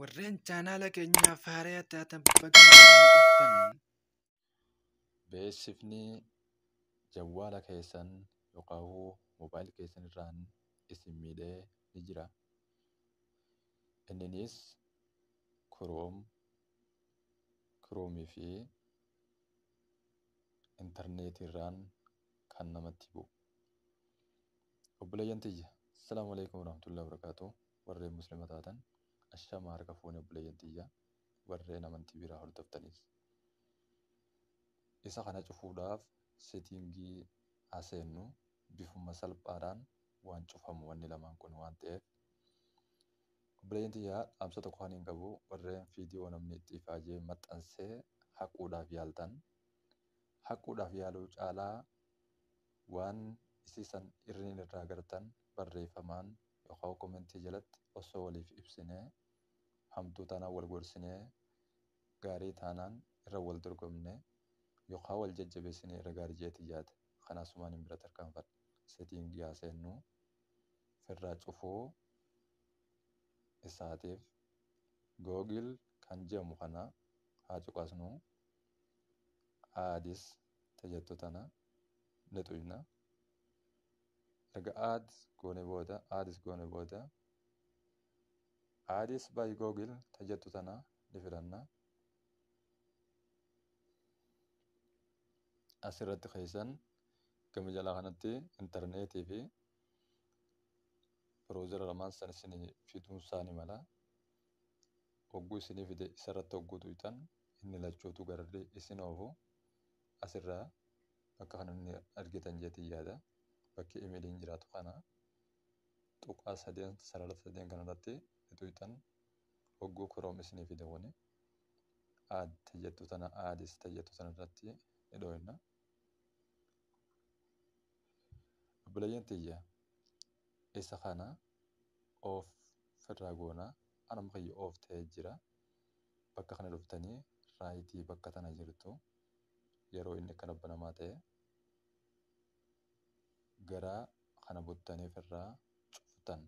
Warreen chaanaala keenyaaf haaraa taatan baga nagaan dhuftan. Beeksifni jawwaala keessan yookaan moobaayil keessan irraan isin miidhee ni jira. Inninis Kiroomii fi intarneetii irraan kan namatti bu'u. Obboleeyyan tiyya, Assalaamu alaikum warahmatullahi wabarakatuh. Warreen Muslima taatan, ashama harka fuune obboleeyyan tiyya, warreen amantii biraa hordoftanis. Isa kana cufuudhaaf seetingii haa seennu, bifuma salphaadhaan waan cufamu wanni lamaan kun waan ta'eef. Obboleeyyan tiyya, dhaamsa tokko kan hin qabu, warreen viidiyoo namni itti ifaajee maxxansee haquudhaaf yaaltan, haquudhaaf yaaluu caalaa waan isiisan irriin irraa gartan barreeffamaan yookaan komentii jalatti osoo waliif ibsinee, hamtuu taanaan wal gorsinee, gaarii taanaan irra wal dorgomnee yookaan wal jajjabeessinee irra gaarii jeetii yaada. Kanaasumaan hin bira tarkaanfadha. Seetingii haa seennu, firraa cufuu isaatiif Google kan jedhamu kana haa cuqasnu, aadis tajettu tana ni tuyna. Erga add goone booda, addis goone booda, addis by Google tajettu tana ni filanna. Asirratti keessan gama jalaa kanatti intarneetii fi browsera lamaan san isinii fiduun isaa ni mala. Hogguu isinii fide isarratti hogguu tuytan inni lachuutu gararri isin oofu asirraa bakka kana inni argitan jeetii yaada. Bakki imeeliin jiraatu kana tuqaa sadeen sarara sadeen kanarratti ni tuytan. Hogguu Chrome isinii fide kuni add jettu tana, addis jettu tana irratti ni dhooyna. Obboleeyyan tiyya, isa kana off firraa goona. Anuma kiyya off ta'ee jira. Bakka kana dhuftanii raayitii bakka tana jirtu yeroo inni akkana banamaa ta'e gara kana buttanii firraa cuftan.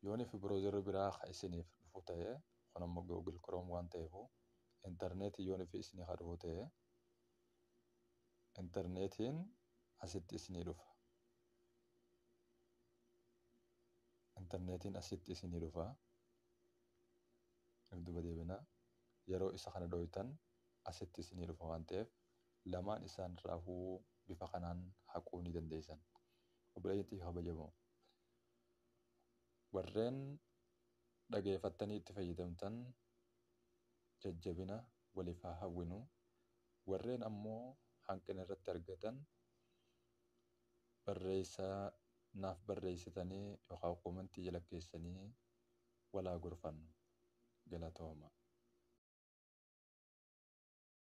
Yoonii fi browserri biraa ka isiniif dhufu ta'e, kun ammoo Google Chrome waan ta'eef, intarneetii yoonii fi isinii ka dhufu ta'e intarneetiin asitti isinii dhufa. Intarneetiin asitti isinii dhufa. If duuba deebina. Yeroo isa kana dhooytan asitti isinii dhufa waan ta'eef lamaan isaan irraafuu bifa kanaan haquu ni dandeessan. Obboleeyyan kabajamoo, warreen dhageeffattanii itti fayyadamtan jajjabina waliif haa hawwinu. Warreen ammoo hanqina irratti argatan barreessaa naaf barreessitanii yookaan komentii jala keessanii walaa gorfannu. Galatooma.